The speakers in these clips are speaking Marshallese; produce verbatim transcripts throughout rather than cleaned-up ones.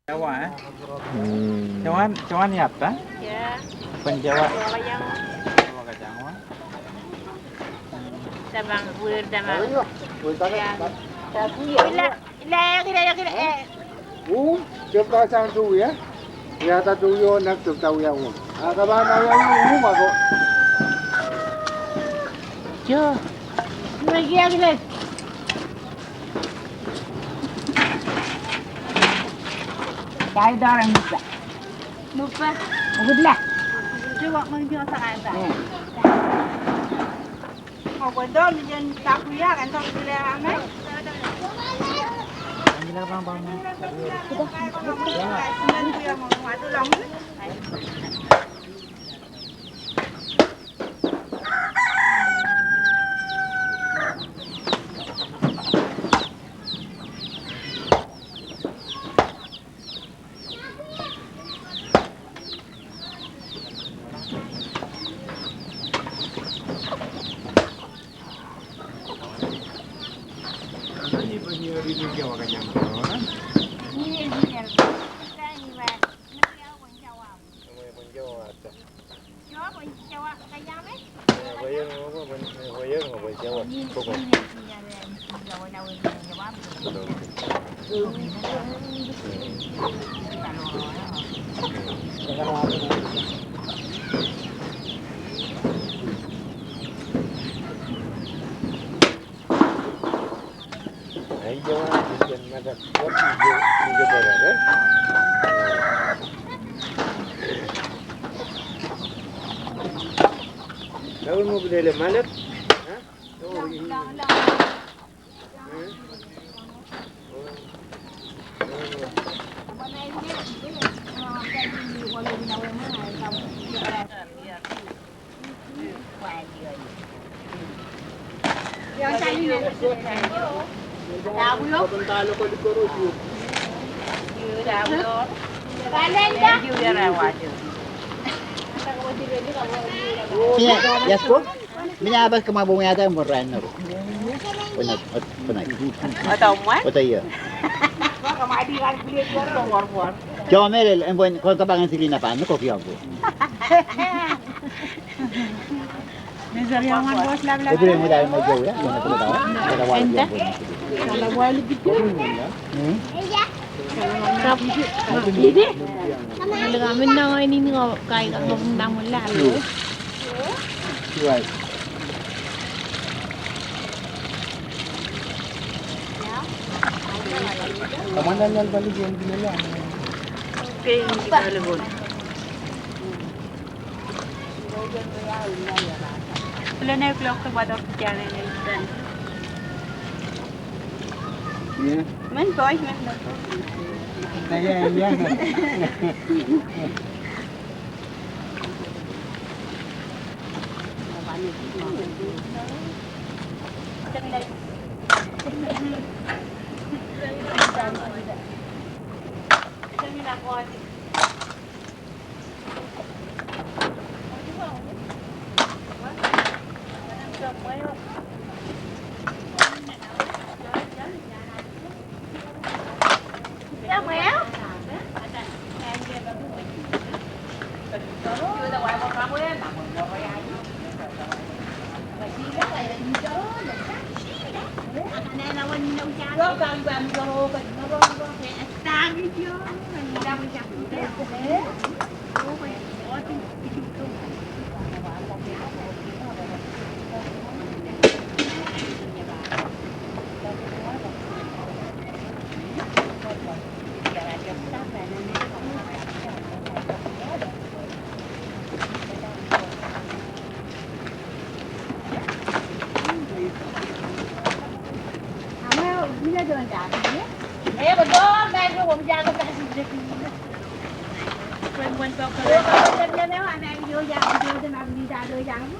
Jewa, eh? Hmm. Joñan, joñan iaad ta? Ia. Bōlen jewa. Jewa kōjeañ wa. Tōmak, wōr tōmak. Ia. Ila, ila, ila, ila, ila, eh. Wū, jab ta jañ tō ia. Ia ta tō ioon, jab ta wia wū. A, kōba na wia wū, wū ma ko. Ia. Ia, ia, ila. Kaidaran ita. Nukpa. Ukudla. Jiwa menjua sangai ta. Hmm. Ko kwento mijen takuya kan to kile ame. Yes, bro. Miña bas kōṃṃan bwe ṃwiata en bwe rainin ro. Oto, oto, oto. Oto iiō. Jọmeḷeḷ en bwe kwōn kōbañe Selina Pan ko kiiō ko. Epre ṃwilaḷ ṃōj ko ia. Ede. Āliktata men nañin in ña kai ka ña bwe naṃ ḷọk. Right. Kōṃṃan ñan ñan bali jen bini la. Pein bali jen. Eleven o'clock to bother kiane ne itan. Yeah. Men boy, men boy. Yeah, yeah.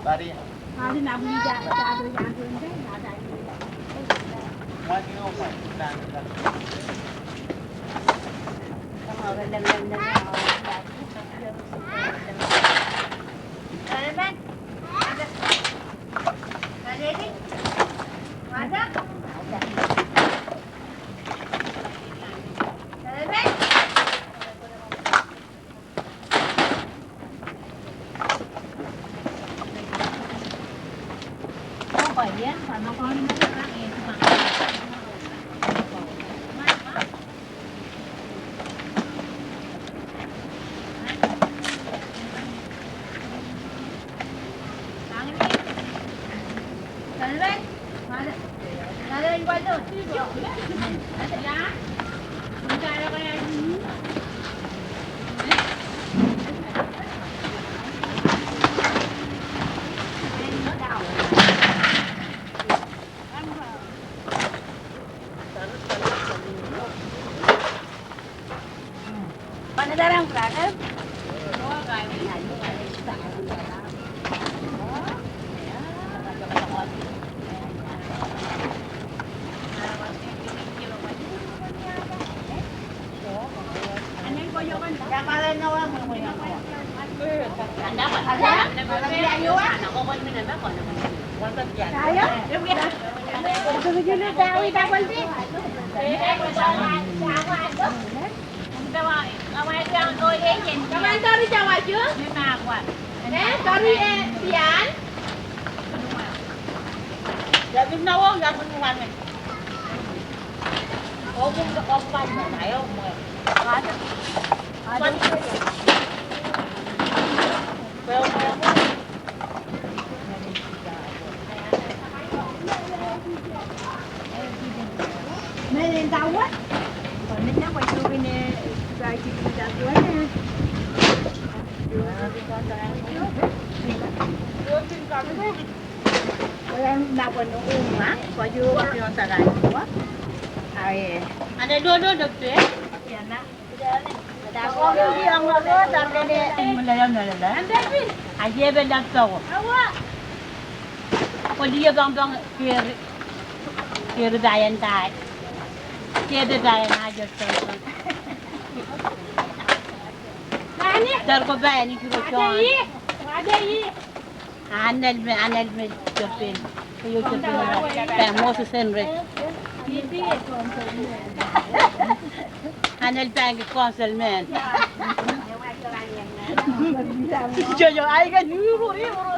Buddy. Ak iiō bañbañ kōj, kōj ba en ta, kōj ba en ajak tōn. Tar ko ba en ijro Jon. Anel me, anel me jopen. Eo jopen. Ba Moses Henry. Anel bank councilman. Jojo, ai ka nyuru ri uru.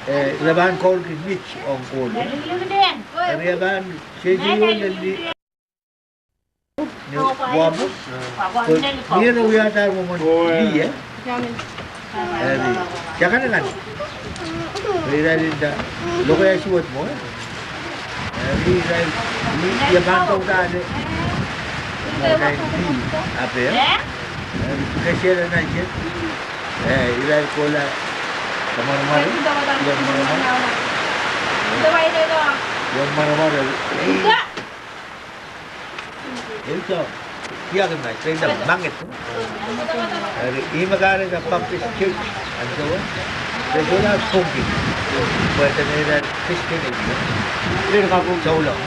Eh, rej ban kọọr kōn mej eo an kọọl. Rej ban jeje eo lale. Wabū. Bwe eo rej wiatar ṃōṃan li, eh? Eri, jekane ñan. Bwe irael in ta, loke ej juon ṃōk, eh? Eri irael, ej ban tokta ale. Ṃōk in li, ape, eh? Eri, kōjjeḷā ñan jet. Eh, irael kola, kōṃanṃan, iọkṃanṃan. Iọkṃanṃan, eri. Eo, kiiō ke ij ba, ij ba, mañit. Eri, im kar ej Baptist Church, an joḷọk, rej joḷọk bōk in. Bwe jen ej Christian, ej joḷọk.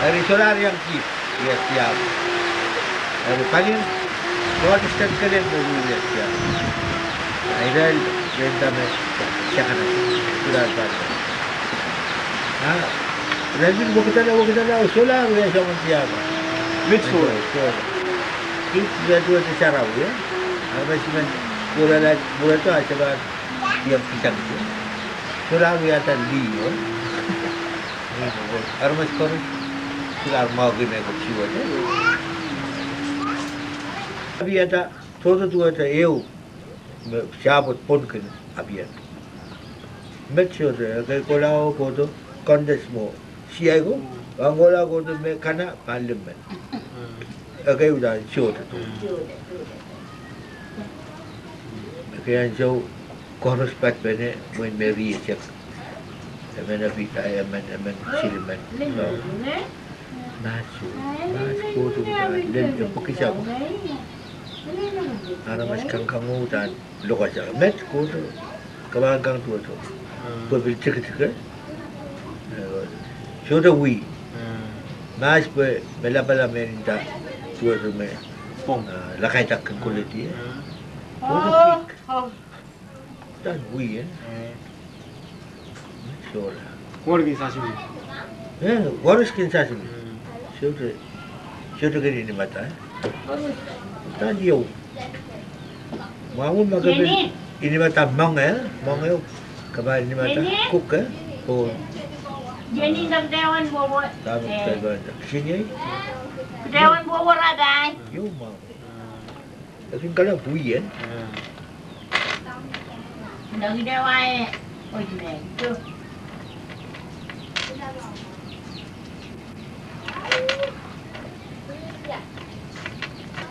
Eri, joḷọk ri yañ kiiō, rej joḷọk. Eri, bōlen, Protestant kōn eo, rej joḷọk. Ej ri, rej ta me, jekane, joḷọk bwe. Ah, rej men wōkdọla, wōkdọla, joḷọk ri yañ joñan tiañ. Mej joḷọk. Joḷọk. Ij, rej wōt ej jerọwiwi, eh? Armej men, joḷọk, joḷọk to, ej ba, iọk kijañ to. Joḷọk ri yañ ta li, eh? Armej kōrā, joḷọk ṃōk in ej kōj jiwōj, eh? Ri yañ ta, toto to eo. Me jabōt bōn kōn apiañ. Mej jote, ekwe koḷa ko koto, kọndes ṃōk. Siai ko, ba koḷa ko koto me kana, ba lemmen. Ekwe uta jote to. Ekwe an joe, kọrọs bad bene, ṃōn me ri ejek. Emān epita, emān, emān, jilmen. Maas, maas ko koto uta, lel, epok kijak. Armej kañkañ eo uta. Lokajak mej ko to, kōbañkañ to to. Bwe pil tiktik, eh? Jote wi. Maas bwe me lapalap men in ta to to me. Bōñ. Ah, lakaitōk kōn quality, eh? Jote pik. Tan wi, eh? Joḷọk. Wōr kōn sasimi. Eh, wōr kōn sasimi. Jote, jote kōn inimata, eh? Tan eo. Ṃaṃa ṃōk ke pād inimata ṃōñā, ṃōñā. Kōpād inimata kuk, eh? Ko. Jenny, kōm dewan bobo. Kōm dewan bobo rabai. Eo ṃaṃa. Ekwe kōḷḷā bwe en.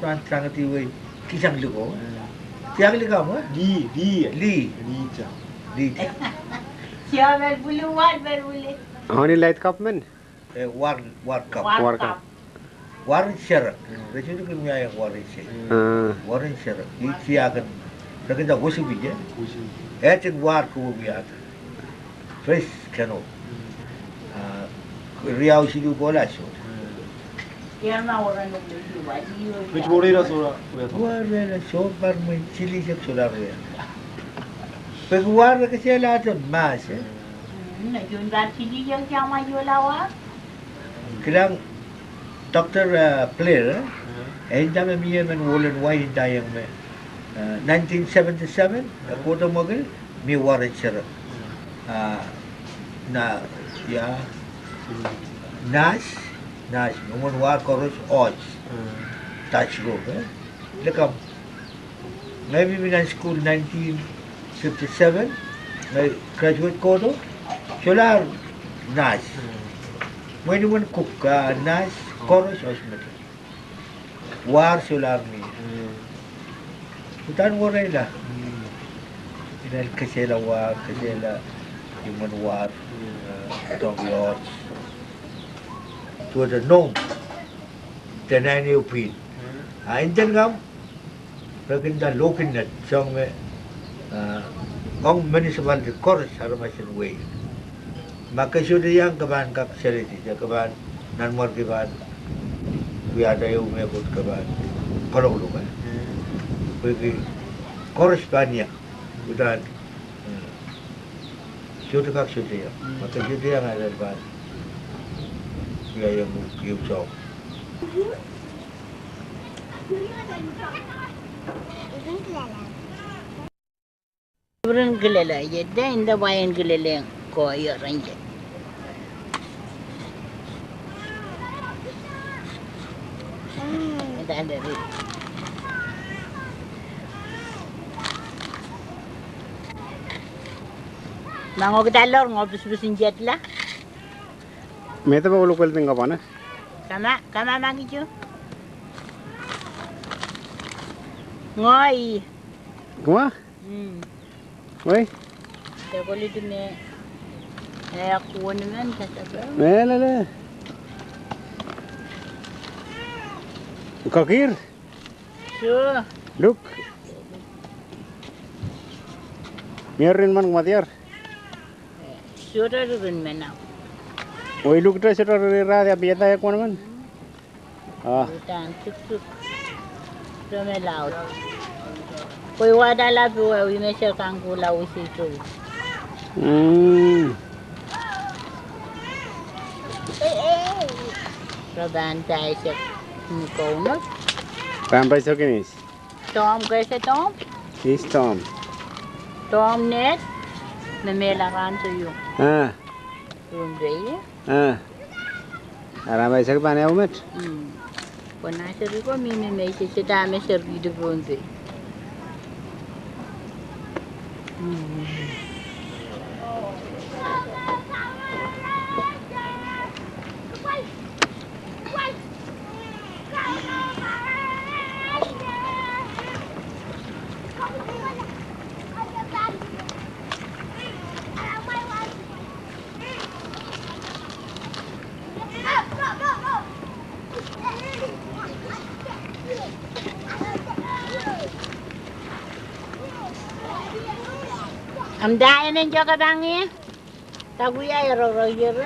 Ban tañi iwe kijañ liko. Tiak liko ṃōk? Li, li. Li. Li ja. Li ja. Sia bar bulu, bar bulu. Aoni light cup men? Eh, war, war cup. War cup. War in jerak. Rej jilu kōn wiaeik war in jerak. War in jerak. Ij tiakin. Rekōn ta wōjibij, eh? Wōjibij. Ejin war ko wiaik. Fresh kōṇaan. Ah, ri aujilū koḷa jota. Rej wōr eo rej wōr bar ṃōn jilu ijek jota rej. Bwe ke war rekōjeḷā tok Maas, eh? Kilañ Doctor, uh, Blair, eh? Āinwōt me ṃwiin men wōlen wa in ta iọkwe me, uh, nineteen seventy-seven, eh, koto ṃōke, mi war in jerak. Uh, na, ia, naaj, naaj, ṃōṃan war kōrōj oj. Taj ko, eh? Likam. Ñe eṃṃan school nineteen fifty-seven, ñe graduate ko to, joḷọk naaj. Ṃweo in kuk, ah, naaj, kōrōj oj ṃōttan. Waar, solar ni. Etan wōr ila. Ila kōjeḷā waar, kōjeḷā iṃōn waar, eh, tok ioos. Juon eo noom. Tōn āne eo piin. A, intent kaṃ, bwe kōn ta lo kinnāt, joñan me, ah, ṃōk municipality kōrā armej in wāween. Ṃōk ke jota iañ kōban kab jeḷā ije, kōban, ñan ṃōk kōban, wia ta eo me kwōj kōban, kōḷọk ḷọk, eh. Bwe ke kōrā ban iañ, utaan, eh, jota kab jota iañ. Ṃōk ke jota iañ eḷap ban wia iañ eo joñan. Bōran kilele, ije, ije, indepen bwe en kilele ko iọrāṇ ije. Ṃōk ḷọk ñe ḷọk ñe pūspūs in jet ḷọk. Meto ba ḷọk kwōl tōn kab ṇe. Kōṃṃan, kōṃṃan ṃōk ijo. Ñe i. Kōṃṃan? Mm. Wei? Te kwōlij me. Eo, kuwōn men kōtōpar. Meḷeḷe. Kakier? Sure. Luk. Mier rin man kōṃatiar. Sure, rin men aō. Wei luk ta sure rin raat ya pijeta ya kuwōn men. Ah. Utan sukjuk. Ro me laut. Kwe wata la pi wa wi me se kañ kula wi si tu. Hmm. Ro ban ta isek. Ni kounot. Ban ta isek inis. Tom ke se tom. Is tom. Tom net. Me me la ran to yu. Ah. Rum be. Ah. Armej eo ej ban eo met. Mm. Kwōnaaj ri ko mi mi me ej ej ta me ej ri di Pohnpei. Mm. Im ta eṇ en jokwe bañ ie? Ta kuya eo ro ro ier.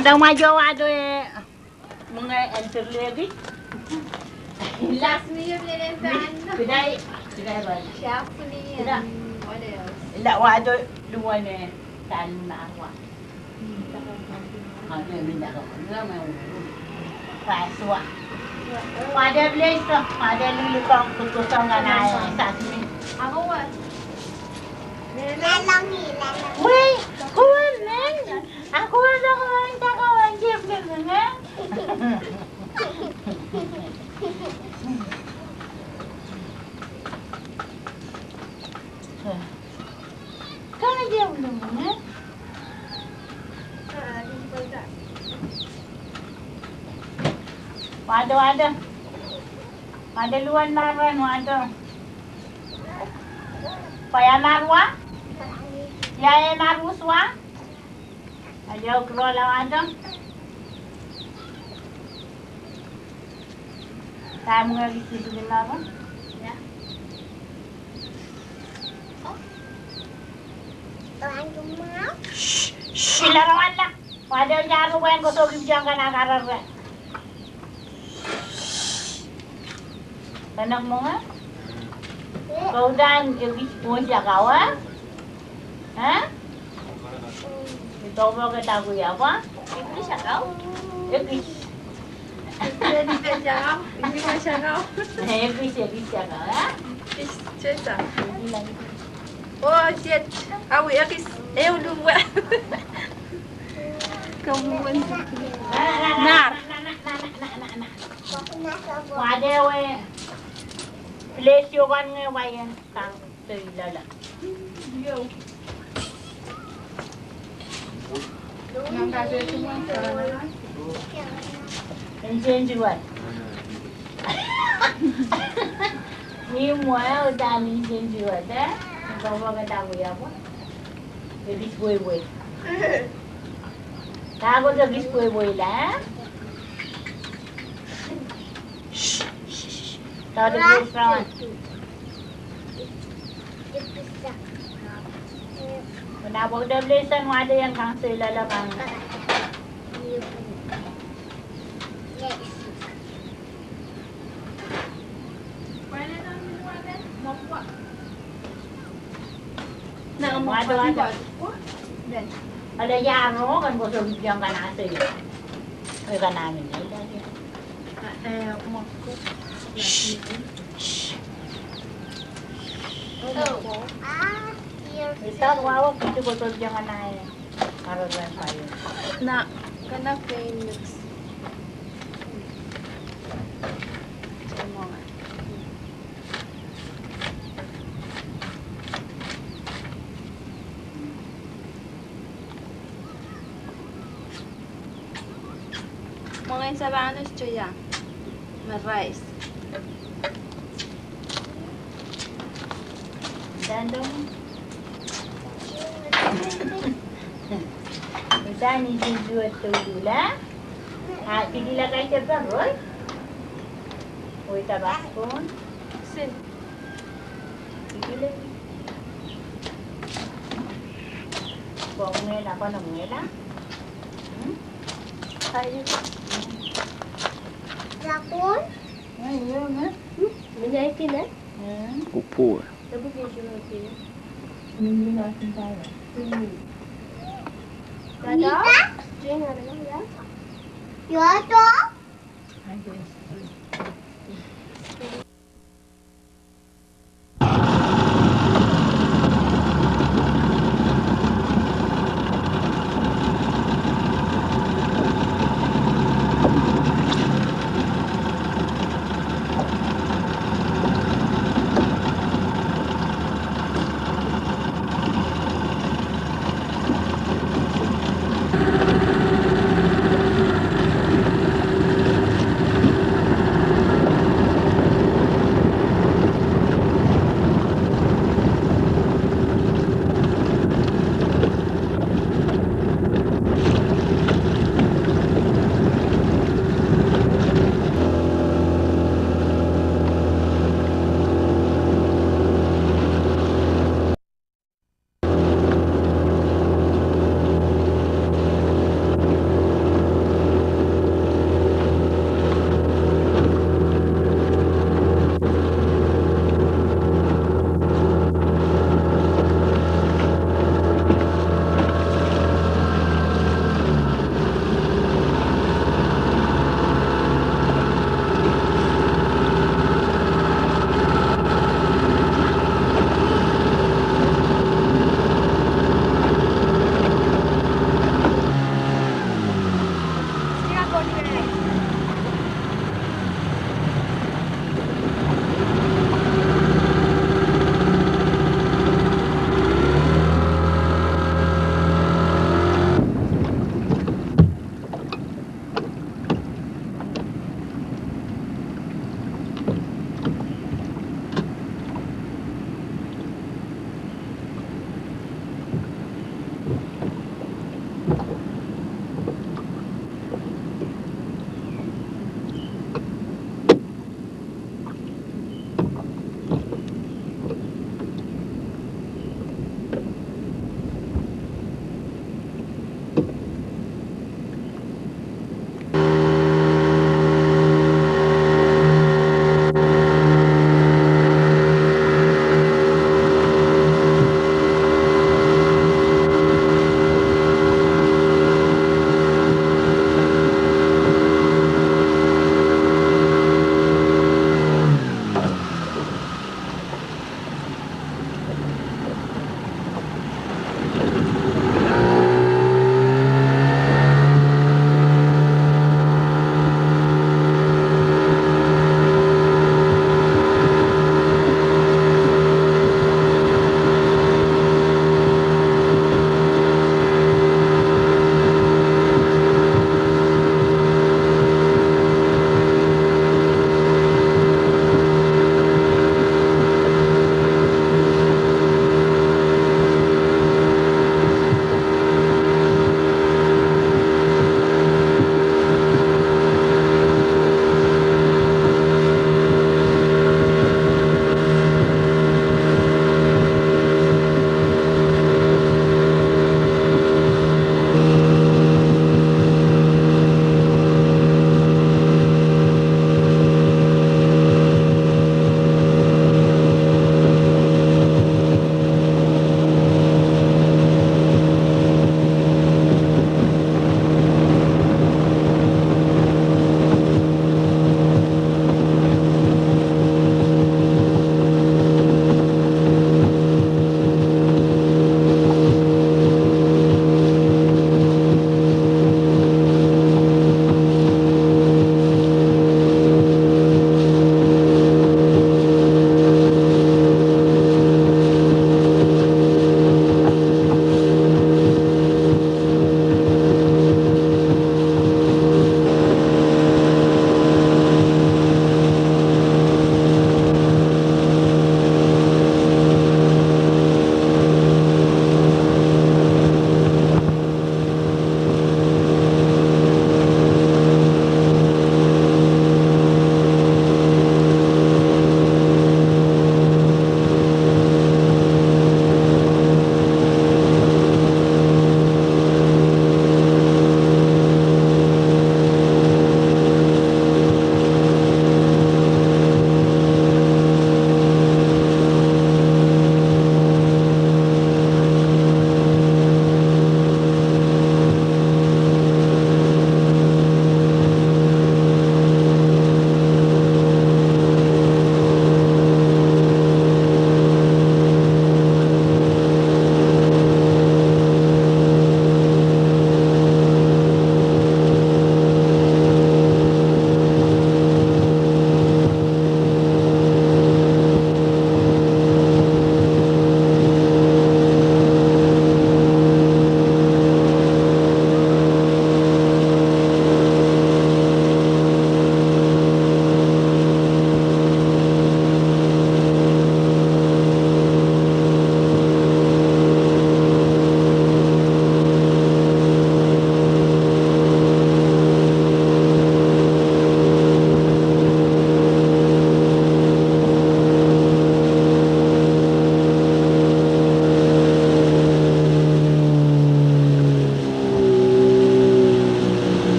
Tōmak wado e, ṃōñā āindein ḷe kōj. Ḷak. Jasmine, ḷe kōj. Kōdai, kōdai ba. Jasmine, kōdai. What else? Ḷak wado luwān e, tal marwa. Wado, wado. Wado luwān marwa in, wado. Bwe emarwa? Ia, emarwa eo? Wado, kōrọọl, wado. Ta ṃōñā kōj jikin marwa? Ia. Shh, shh, ilo ro walla. Wado, jaar ro bwe en kōto kipjọñ kaṇ ak arrere. Kōnke ṃōñā? Kōtaan ekij ojak awa. Ha? Itok bwe ke ta ko ia ba? Ekij akau. Ekij. Ekij akau. Ekij, ekij akau, ha? Ekij, ekij akau. O, jet. Awi, ekij. Ewi, luwān. Kaṃṃoolol. Nar. Wade we. Place eo kaṇ ñe wa iien kaṇ. Insensitive. Im wa eo ta insensitive, e? Baba ke ta ko ia ba? Ekij bwebwe. Ta ko ekij bwebwe ila, e? Tawat ekij rawan. Kōn aolep ḷe jen wade iien kaṇ sōlọlọk kaṇ. Wade, wade. Āinwōt iar ro kōn kōto kipjọñ kaṇ asō. Eo kaṇ amin. Shh. Shh. Ita wawa kiti ko sol jangan ai. Aro ran payo. Na, kana pain mix. Ṃōñā in Japanese eo ia, me rice. Ṃōttan ijin juon tōl ḷe. A, kiki ḷak ej jab bar roi. Oi, tabas kon. Sin. Bong ṃela, bong ṃela. Hmm? Ayo. Lapun. Ayo, ma. Hmm? Menya ikin, e? Hmm. Upur. Tabu ke sino ke? Menya ikin tayo. Hmm. Mita? Jing ada ya? Ya, to.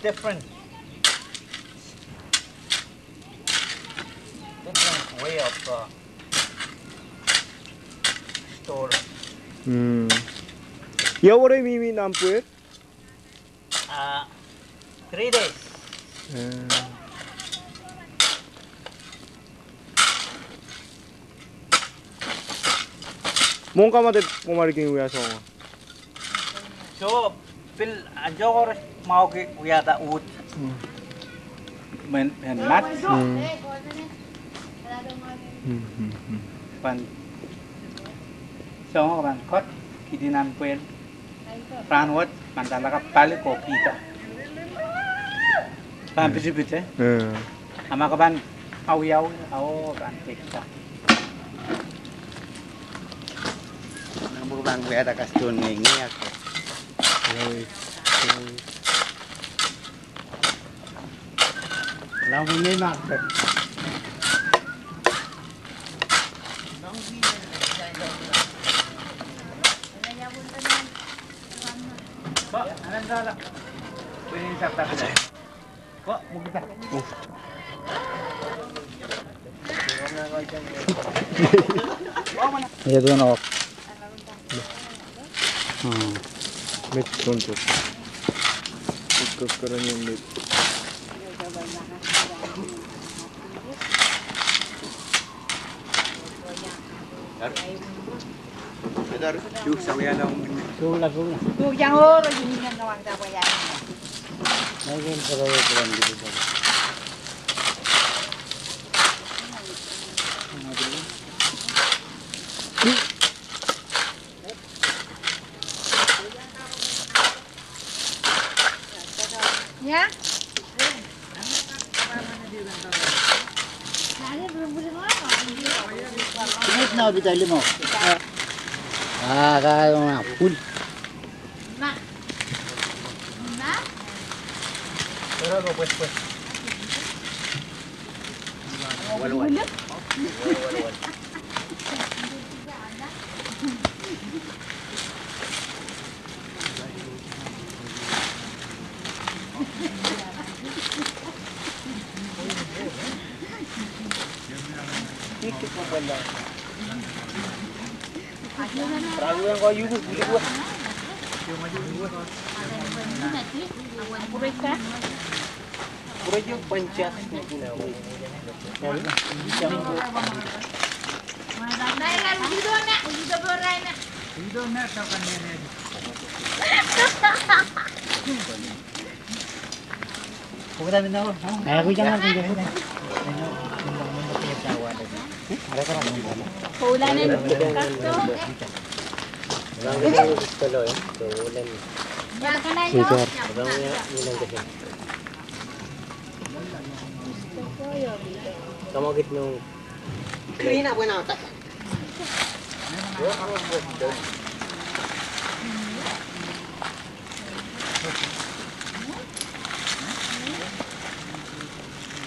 Different, different way of, uh, store. Hmm. Iọkwe ro mimi naan bwe? Uh, three days. Hmm. Ṃool kaṃṃate koṃ ar kiiñ wia soña. So, Bill, anjọ ko rej ṃaoki wiata ut. Hmm. Men, men mat. Hmm. Hmm, hmm, hmm. Ban soña ban kot, kidi naan bwel. Raan wōt, ban ta lakap pali ko kita. Ban pitipit, eh? Eh. Aṃ ak ban awiawi, ao, ban tekta. Aṃ ak ban wiata kastone ñe ñe ak. Oi, oi. Laṃ ñe mak. Ej doon ok. Hmm. Mej doon ok. Mej doon ok.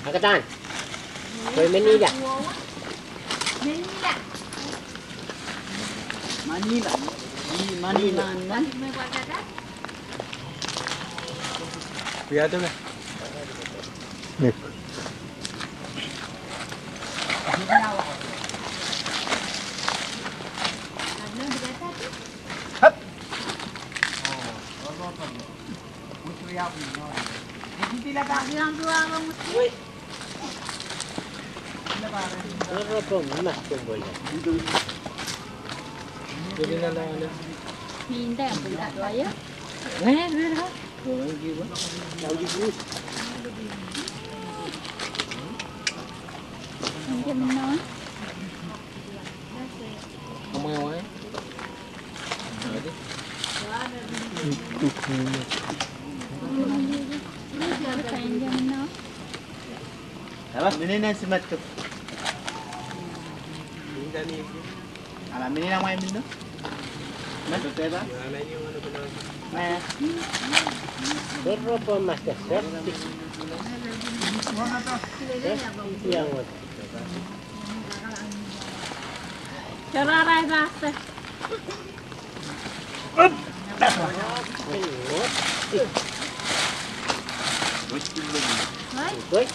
Ak etan. Bwe Manila. Manila. Manila. Manila. Kuya to ka? Nik. Hap. Eba, men in ej simat tok. Ala men in aṃ ṃae men tok. Men tok eba. Eba. Eba. Eba. Oi?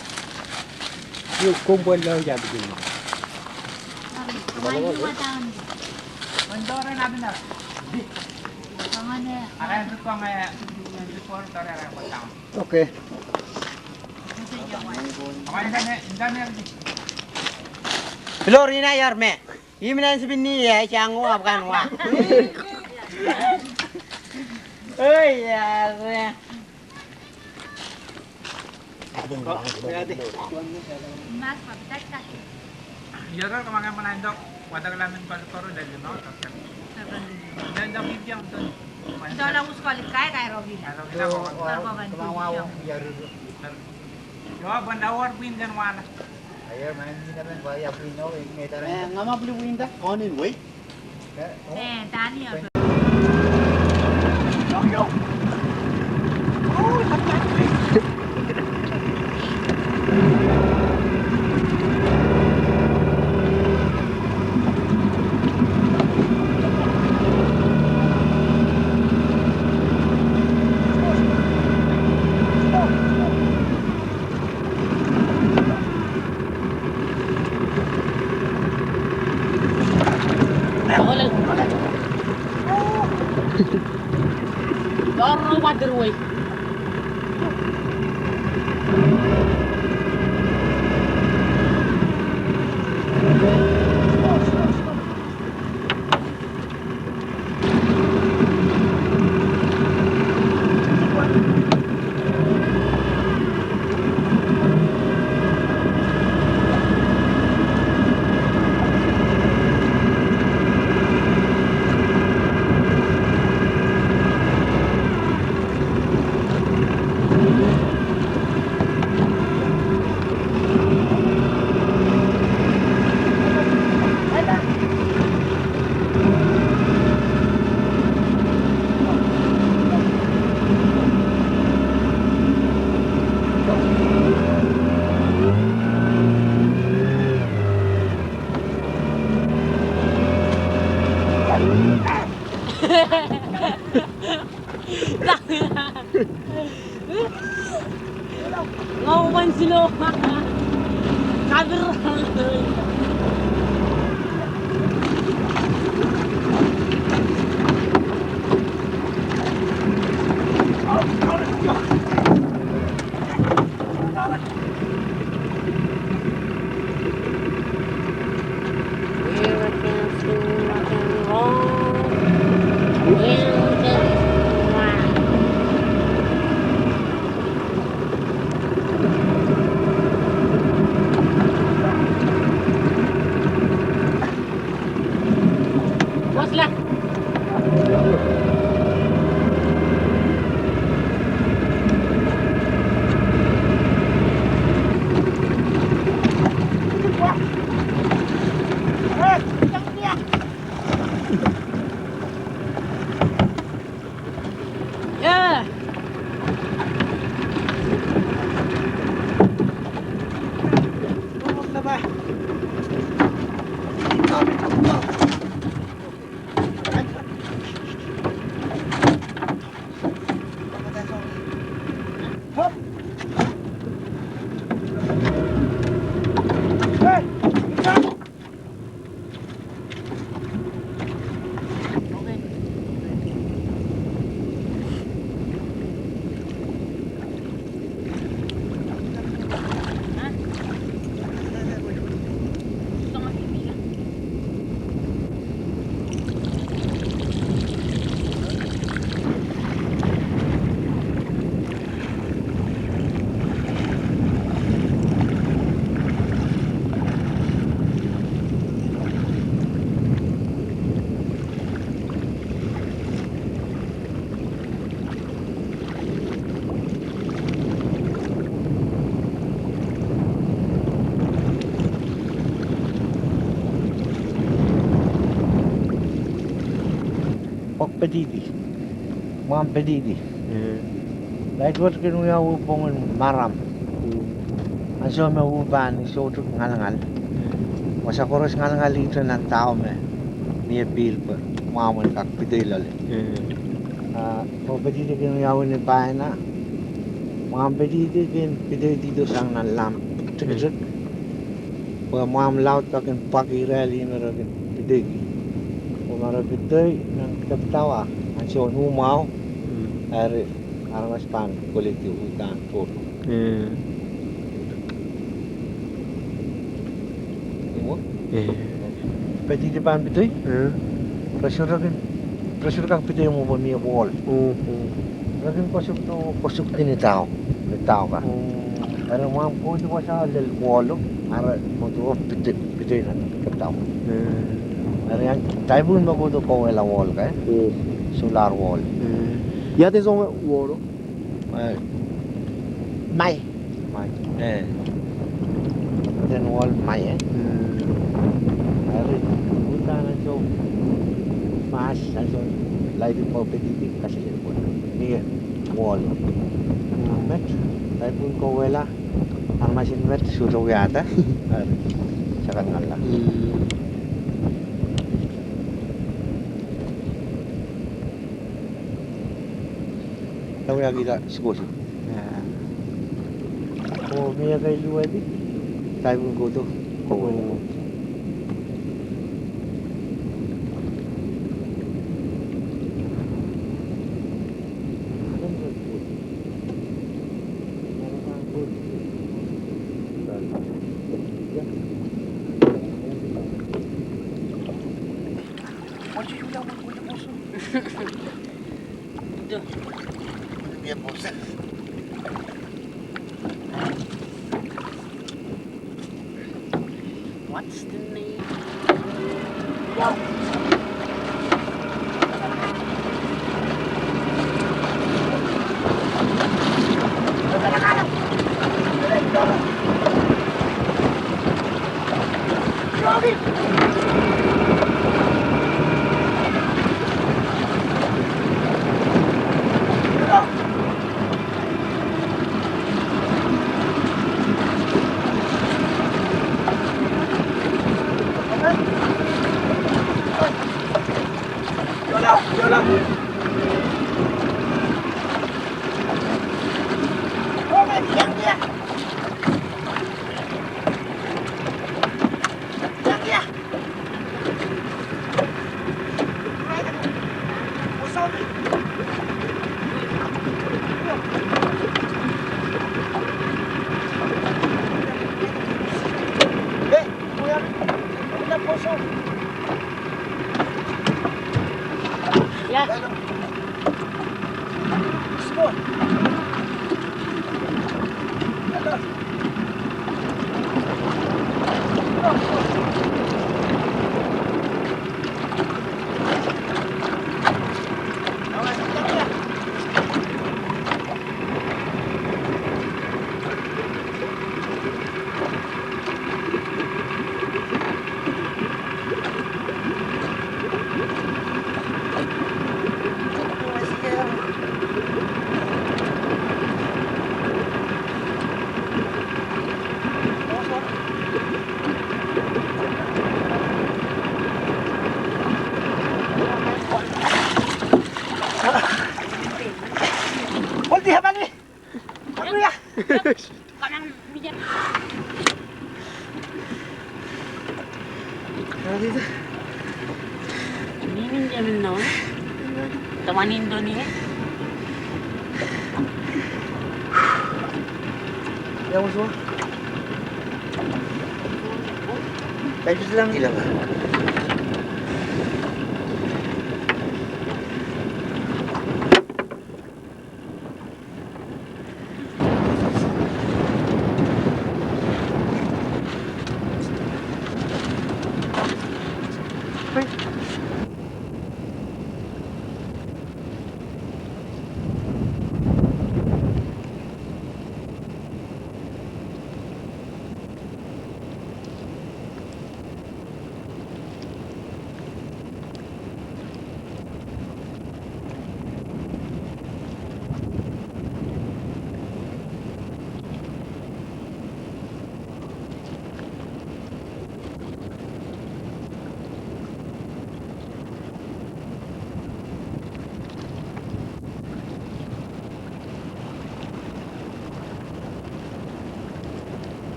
Io, koṃ bōlen ḷọk jān ijin ṇe. Okay. Florina, iar me. Im naan sipin ni, ej jañin wōt, ej kaṇ wōt. Oi, iar. Ña uban silo. Kabir. Bōk petiti. Ṃaan petiti. Ḷaitwōj kōn wiawi boñin maram. Ansoṃ me uban isotok ñalñal. Wōj kōrā ñalñal iten an tao me. Ni e pil bwe ṃaṃan kak piteilale. Eo petiti kōn wiawi ne baena. Ṃaṃ pād ite kōn piteitito sañ ñan lam tiktik. Bwe ṃaṃ laḷ tok kōn bōk irael im rej kōn piteiki. Bwe rej pitoi ñan kōptawa ñan juon uṃweo. Āinwōt armej ban kwōlọk ilo utaan Toru. Pād ite ban pitoi. Rej jutak in, rej jutak pitoi ṃōk bwe mi wōl. Rej kōn kwōj jutak, kwōj jutak in etao, etao ka. Āinwōt ṃaṃ kōj jutak in lel wōl, ak rej jutak in pitoi, pitoi ñan kōptawa. Āinwōt an typhoon ṃōk jutak in kowela wōl ka. Solar wōl. Ia iten juon wōl? Ṃae. Ṃae. Ṃae. Ṃae. Āinwōt utaan an juon, ṃae an juon, laipin ṃōk pād ite kajjitōk bwe mi wōl. Ṃōk, laipin kowela, armej in ṃōk jutak iata. Āinwōt, jekar ñan laḷ. Tawia kita sikosi. Ko mi ekailukkuun, typhoon ko to. Ko. What's the name?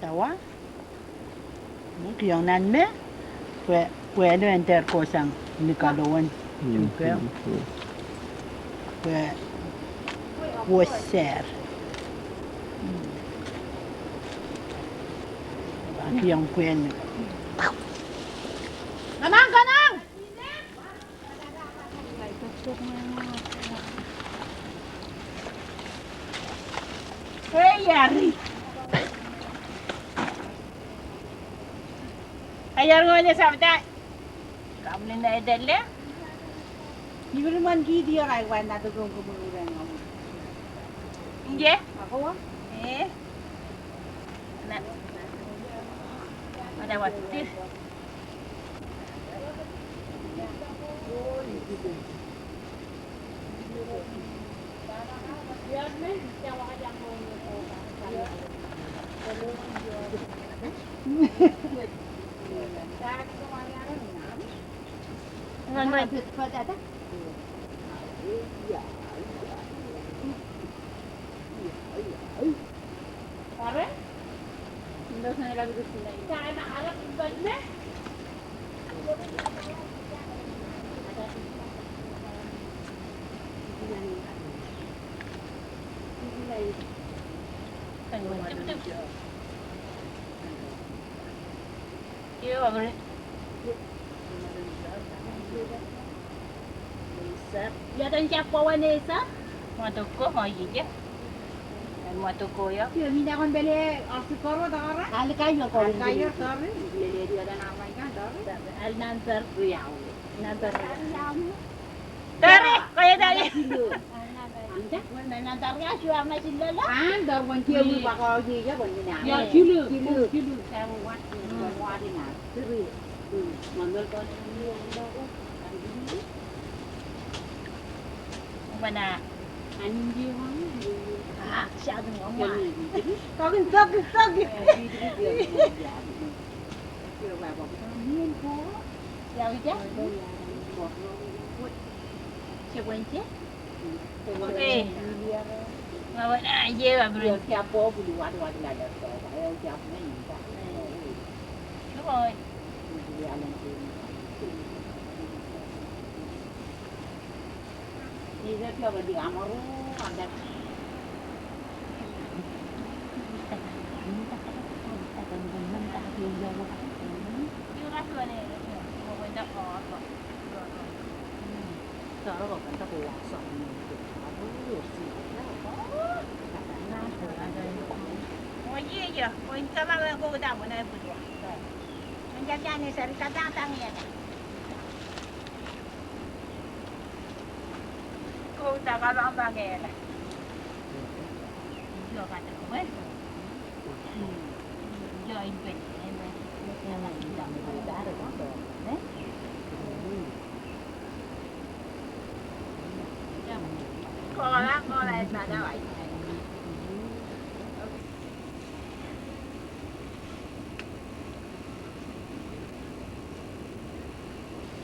Sawa. Kiiō ñan me, bwe, bwe āinwōt āindeer ko jañ nikalowan. Mm, okay. Mm, mm. Bwe, bwe wōj ser. Mm. Kiiō bwe ñan me. Kōṇaan, kōṇaan. Ei, ari. Ayar ño le sabta. Kabwilōñ ṇe edelle. Iwōj ṃōn kiiō ro aikuj ba ṇa to kōṃ kōṃṃan ure ñan ṃōn. Inje? Akowa? Eh. Ṇa. Ṇa wati. Ṃōtokko, ṃōtokko eo. Tare, kaya tare.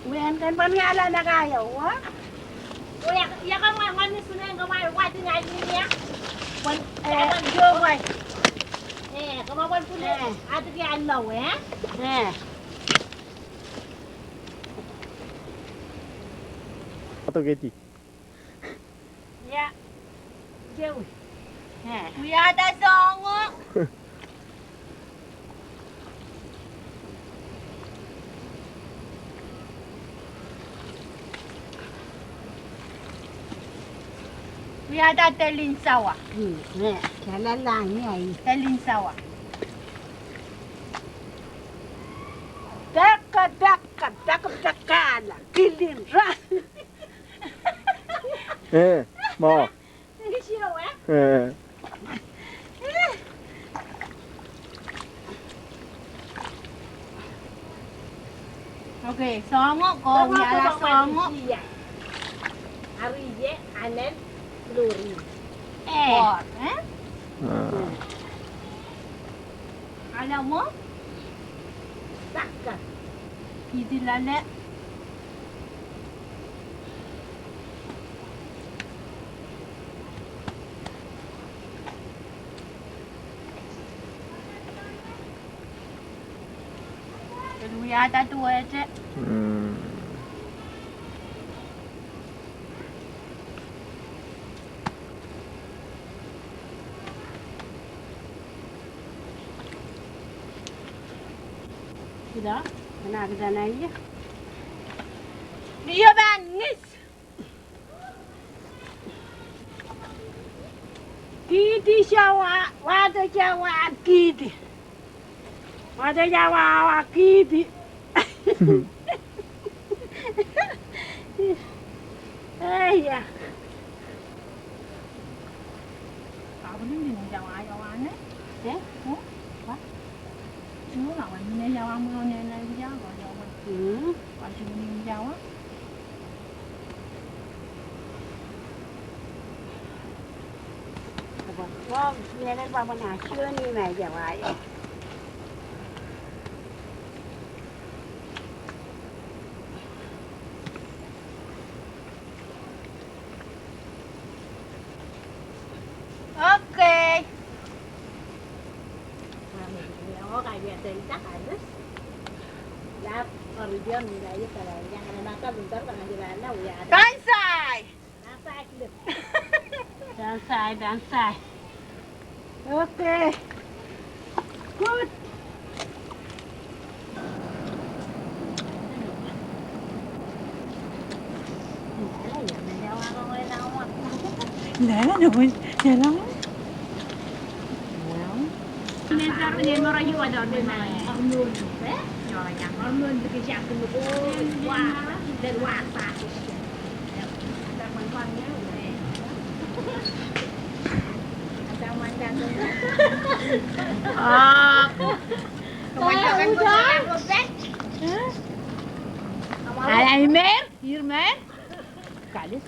Wāween kōn ban ñāāl ṇa kake eo, wa? O, ia, ia kōṃṃan, ñan ṃōn ijin eo, kōṃṃan wajin aelōñ ia? Ban, eh, eo, wa. Eh, kōṃṃan ban bwil, eh, atiki aelōñ, eh? Eh. Ato keti. Ia. Jowi. Wi ata soño. Wi ata tōl in sawa. Tōl in sawa. Paka, paka, paka, paka, ala, kilin, ra. Eh, ṃo. Eh. Okay, Soño, kwō wiaḷa Soño. Arije, anan, Lori. Eh. Kwō, eh? Ah. Aḷa ṃō? Sakka. Kiti lale. Ewōr ata tuwete. Hmm. Ida, kōn aō kōttan aō iiō. Iiō ban ij. Kiti jawa, wāto jawa kiti. Wāto jawa awa kiti. Eia. Okay. Kansai. Kansai, kansai. Okay. Good. Aḷ, aḷ, mer, ir mer. Kalis.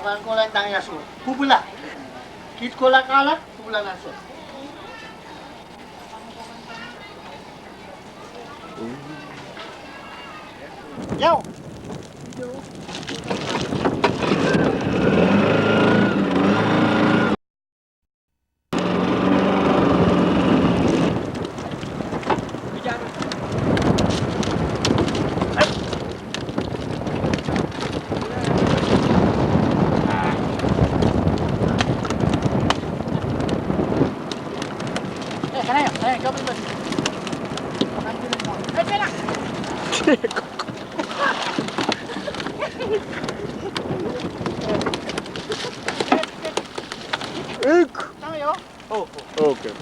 Kōṃṃan koḷ an tañiaso. Bubula. Kit koḷ ak aḷa, bubula ṇa so. Yau. Uk. Okay.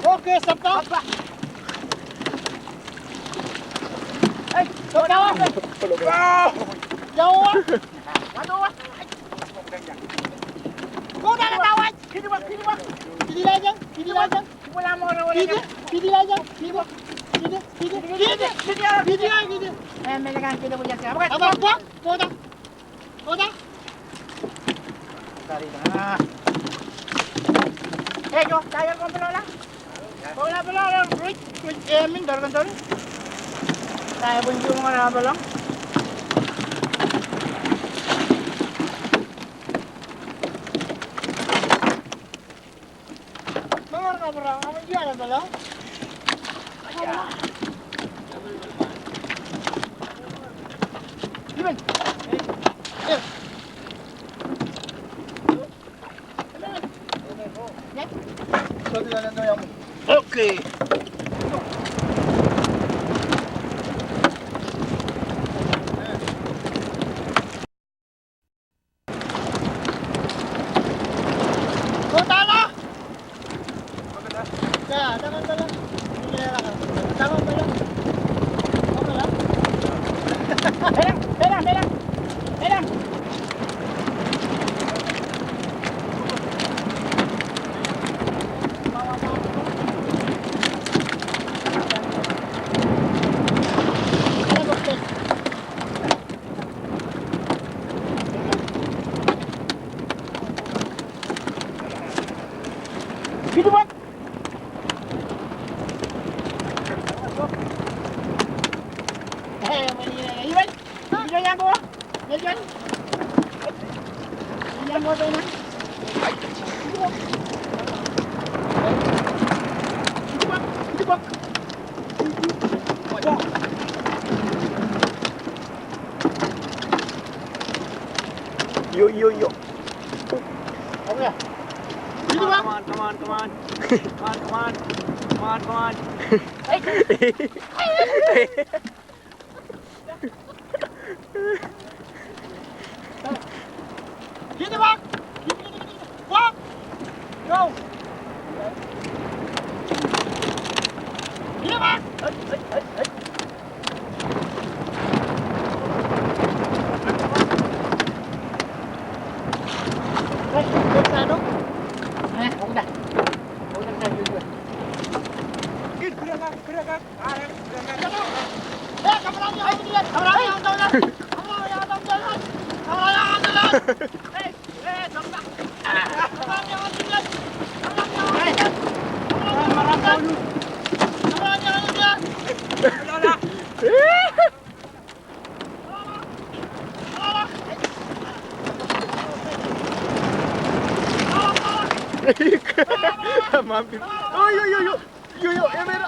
Okay, stop now. Hey, stop now. Go down. Go down. Kidi lajang, kidi lajang. Kidi, kidi lajang, kidi. Kidi, kidi, kidi. Kidi, kidi. Kota. Kota. Hey, jo, tayar komplola. Komplola, ruj, ruj, eh, min dor, dor. Tayar pun ju mora belong. Okay. Yo, yo, yo. Come on, come on, come on. Come on, come on. Come on, come on. Kidi bak. Kidi, kidi, kidi. Bak. Go. Kidi bak. Mampir. Oh, yo, yo, yo. Yo, yo, emera.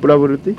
Bōlabōl iti.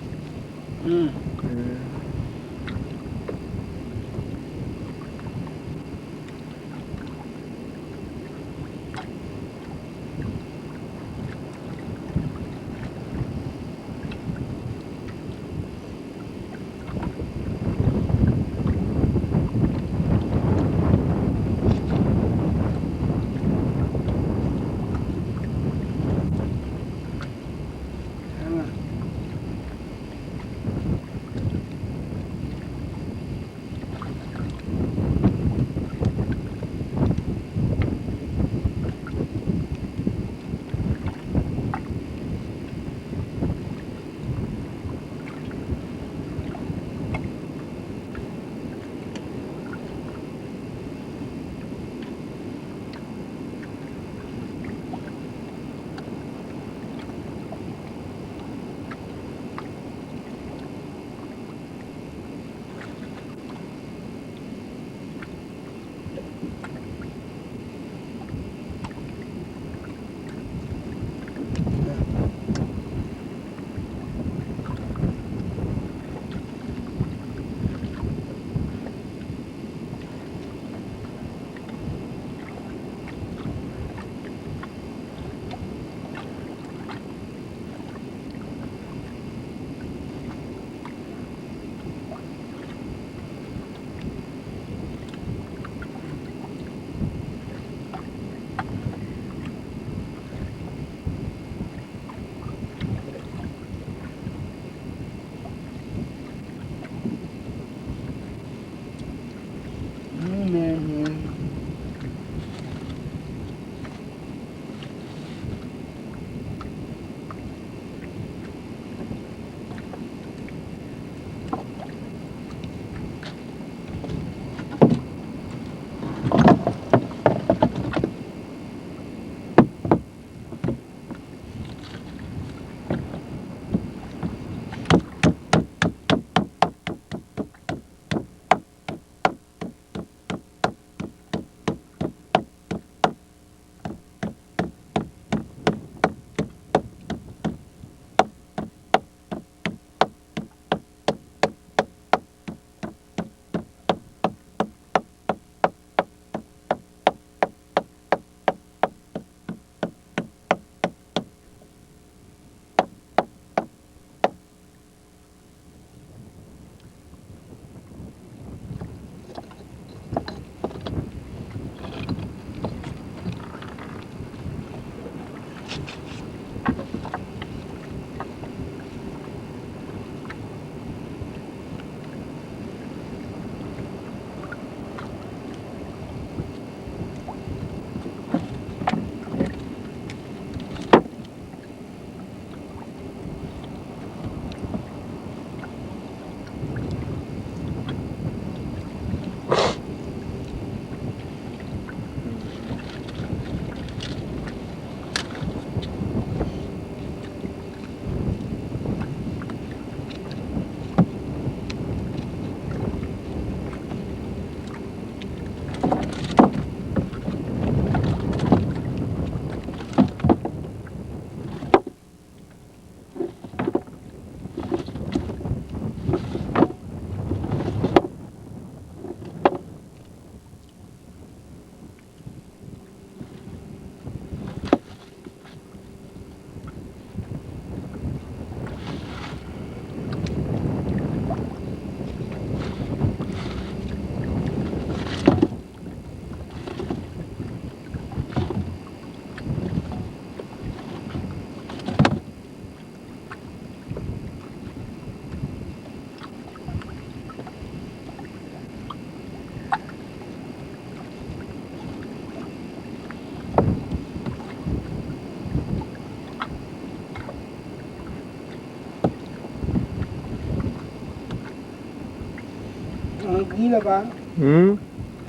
Ilo ba. Hmm?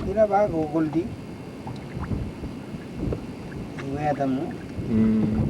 Ilo ba ko koldi. Iwe etaṃo. Hmm.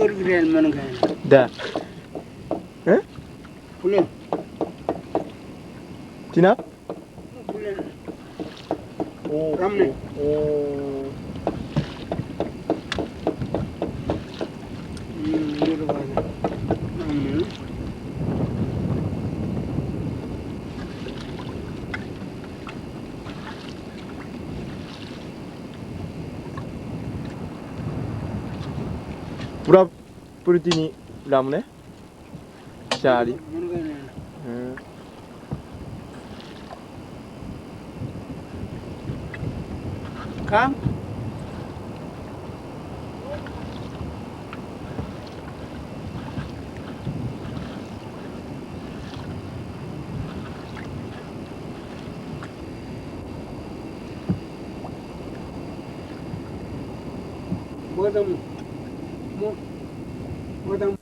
Da. Eh? Bulen. Jinab? Bulen. O, ramne. O. Hmm, ramne. Bwidaj, bwidaj in lamne. Sali. Hmm. Kaṃ. Bōtaṃ. Mo-, bōtaṃ.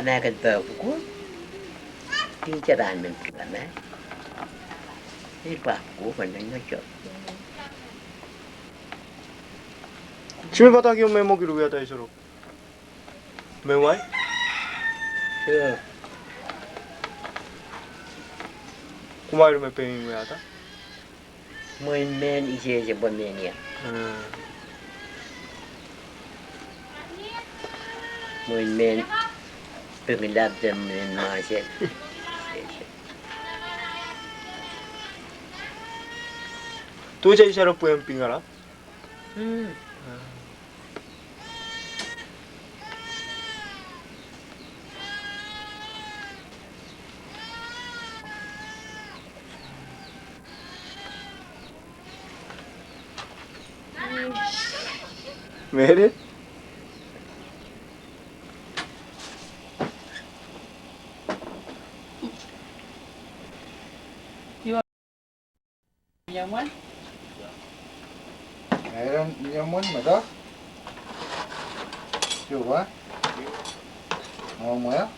Kōmeañ kōn bōk ko. Teacher an men kōmeañ. Ej ba ko kōn men eo. Jimmy, bōtaab eo me ṃōk ilo wiato eo ijjoro. Mewae? Sure. Koṃ ilo me pein wiato? Ṃōn men ije ej ba men ia. Hmm. Ṃōn men pekin lab jān men Ṃajeḷ. Tuj ej jab bwe im piñara. Hmm. Mary? Aaron, iuṃwin, ṃōttan. Juba. Ṃōṃa.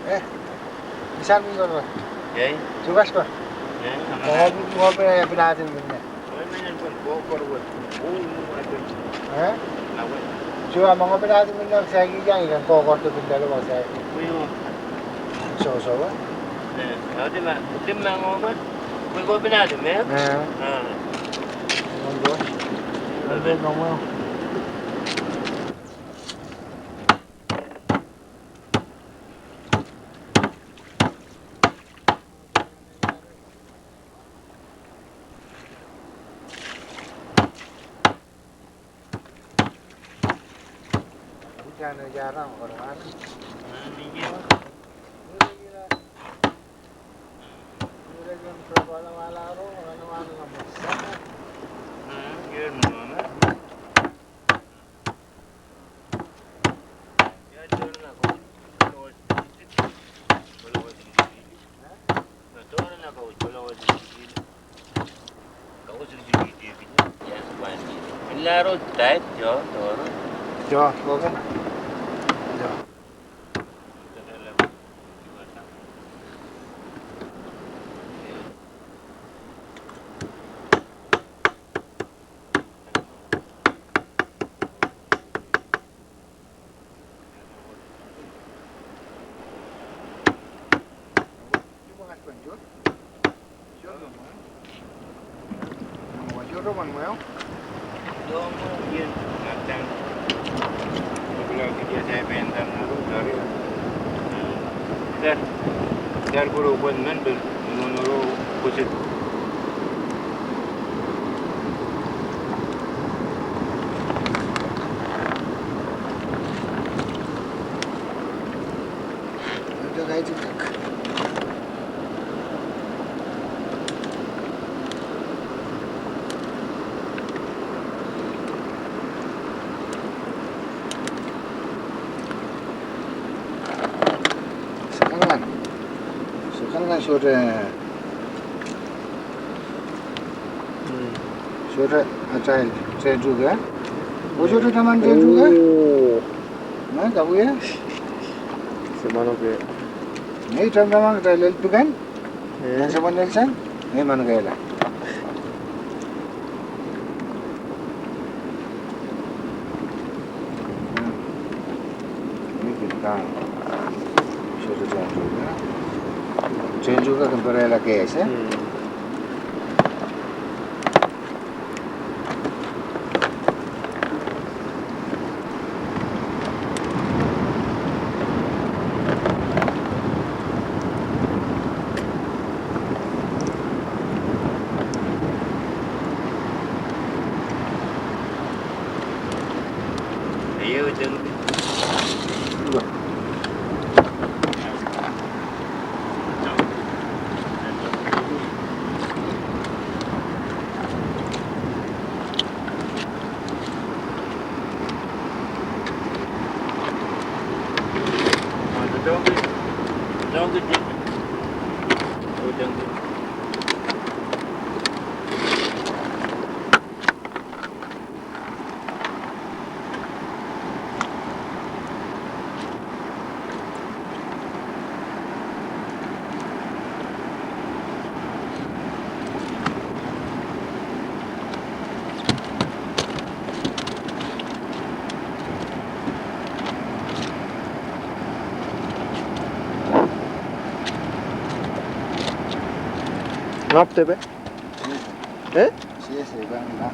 Eh, isan mi kōn ba. Yai. Jukas ba. Yai, aṃ. Ṃōk, ṃōk pād ilo pād ilo men ṇe. Ṃōk men ṇe kōn kokor wōt. Ṃōk men ṇe kōn. Eh? Awe. Juwa ṃōk pād ilo men ṇe, saki jañ ikōn kokor to pād ilo ba saki. Ṃōk. So, so, eh? Eh, adi ma, adi ma ṃōk ba. Ṃōk pād ilo men ṇe. Eh. Ah. Ṃōk ba. Adi ma ṃōk. Sō kōṇaan. Sō kōṇaan, sō te. Hmm. Sō te, a, tie, tie tuk, e? O, sō te tōmak tie tuk, e? O. Ṇe, kabuñ, e? Sō ṃanok, e. Ṇe, tōmak, tōmak, tie lel pikan. Ñan Seban Nelson, ñe ṃan ke ela. Tie tuk kōn barāinwōt ke ej, e? Ṇa ej tōpar? E? Yes, yes, yes, ṇa.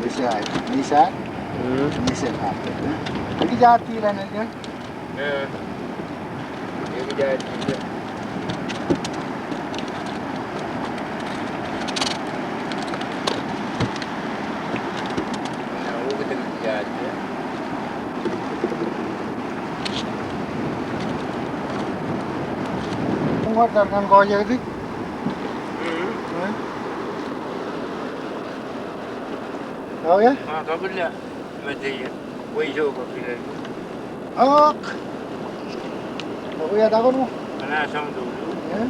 Yes, yes, yes. Hmm. Yes, yes, ṇa. Ekijjab tilen ej. E. Ekijjab tilen. Ṇa, oktak ekijjab tilen. Ṃool tar ñan kọjektōk. Mm. Eh? Aō, ya? Ah, kabwilōñ. Mejān ijo. Wōj ijo kabwilōñ. Ak. Aō, ya, ta ko ṇe. Ana sam tu. Eh?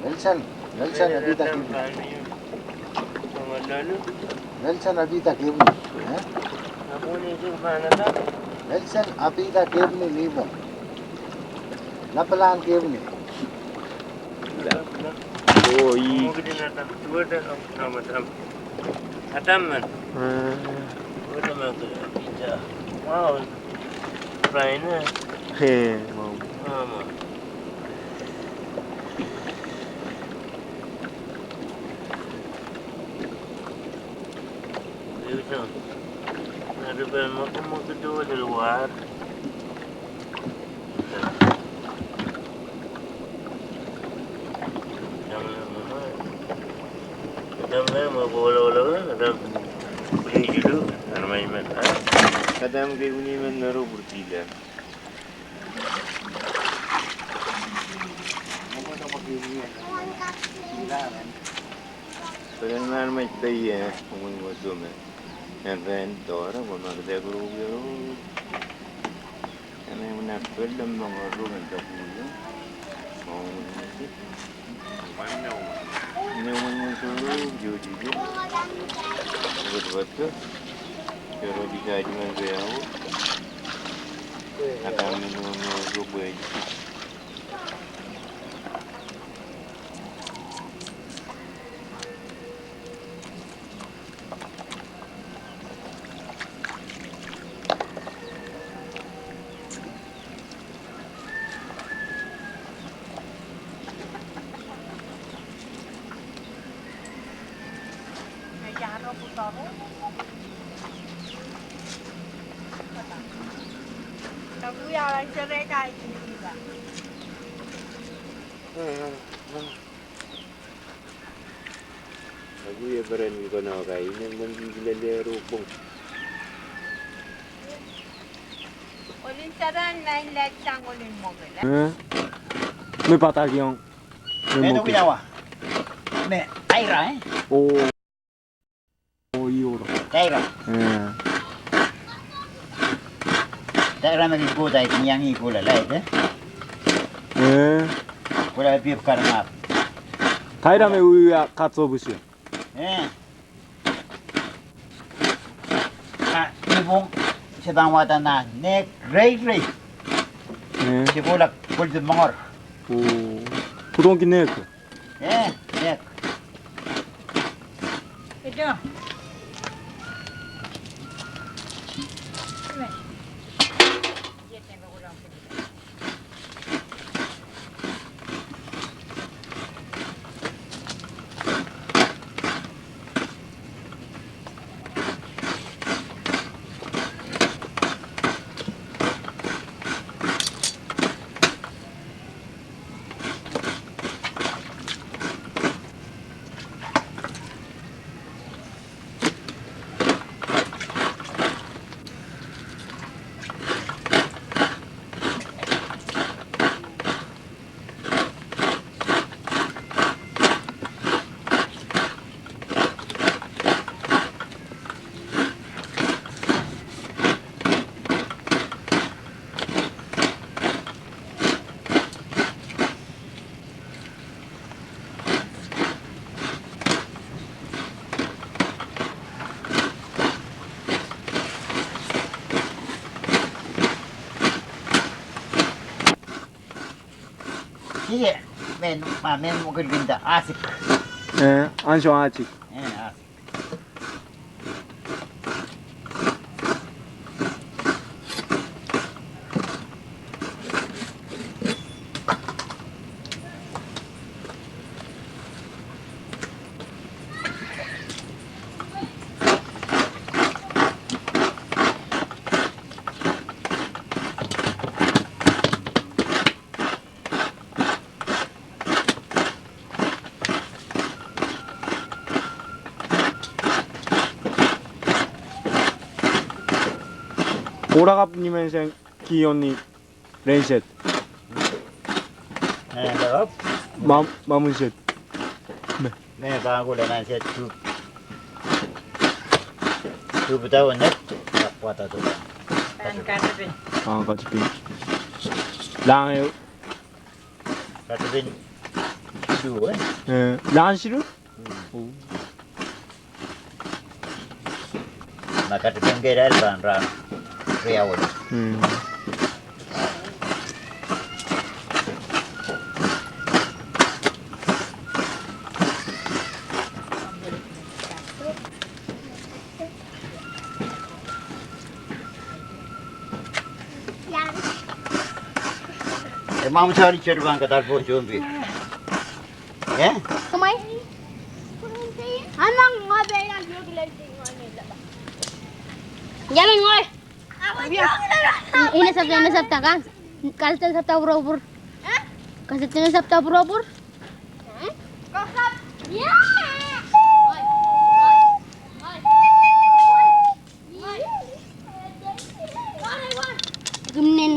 Nelson, Nelson, epita kebwin. Nelson, epita kebwin. Eh? Nelson, epita kebwin, Nelson. Lepḷaak kebwin. O, i. Atam men. Hmm. Wow. Rain, eh? He, wow. Amen. Kōtaan ke unin men nōrō būrtilen. Bōlen ṃaan ṃōj peiye uññūṃ ilo ṃweo. Epen tōre, koṃ ak tōre ro. Enaaj ṃōṇōṇō ḷōmṇak ro men ta kuyo. Ṃōṇōṇō. Ṃōṇōṇō ro, jodi jodi. Bōtbōt. Kōrā di kajiṃwe ke aō. Ak ṃōṇōṇō ro, ro bwe. Ak iiō bōran ikōṇaan kain eṇ ṃōn jiljilimjuonñoul. Ṃe bata kiiō. Ṃe ṃōk kiiō. Ṃe taira, e? O. O, iiō ro. Taira. E. Taira ṃōk in ko ta in iiañ in ko la lale, e? E. Ko la piep kar ṃaap. Taira ṃe uwi a katsobusi. E. A, iboñ, jebta wōt an ṇe nek reirei. E. Jebta kwōl jab ṃōñā. O. Bōtaab ki nek. E, nek. Iiō, men, ṃa, men ṃōk kōn ta asik. E, anjọ asik. E, asik. Ko rekab ñi men jān kiiō ni ren jet. E, rekab. Ṃaṃ, ṃaṃun jet. Ṃe. Ṃe ba ko le nan jet tube. Tube ta wōn jet. Ak wata to. An katipin. An katipin. Lañ e. Katipin jilu, e? E, lañ jilu? Hmm. O. Ṃakūtkūt ke raar ban raan riawōj. Hmm. Eṃṃan jar jar ban kōttar bōk juon peiṃ. E? Kōṃṃan. Aṃ ña peiṃ an jokilel peiṃ ñan ila ba. Jamin ñe. Ine jebta, ine jebta kan. Kaltōn jebta būrobūr. Kaltōn jebta būrobūr. Kōmnen.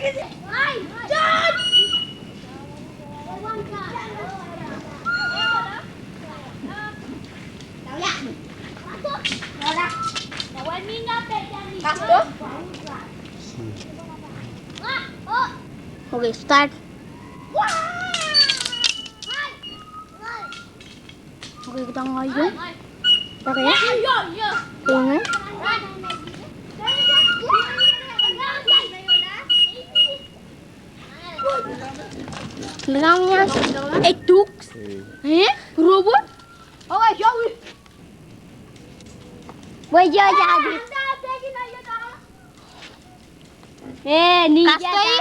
Okay, start. Okay, kita ngayun. Okay. Kōṇaan. Lōñiṃ ya. Eh, Dukes. Eh? Robot. Okay, shall we? Wait, ya, ya, ya. Eh, ni ya, ya.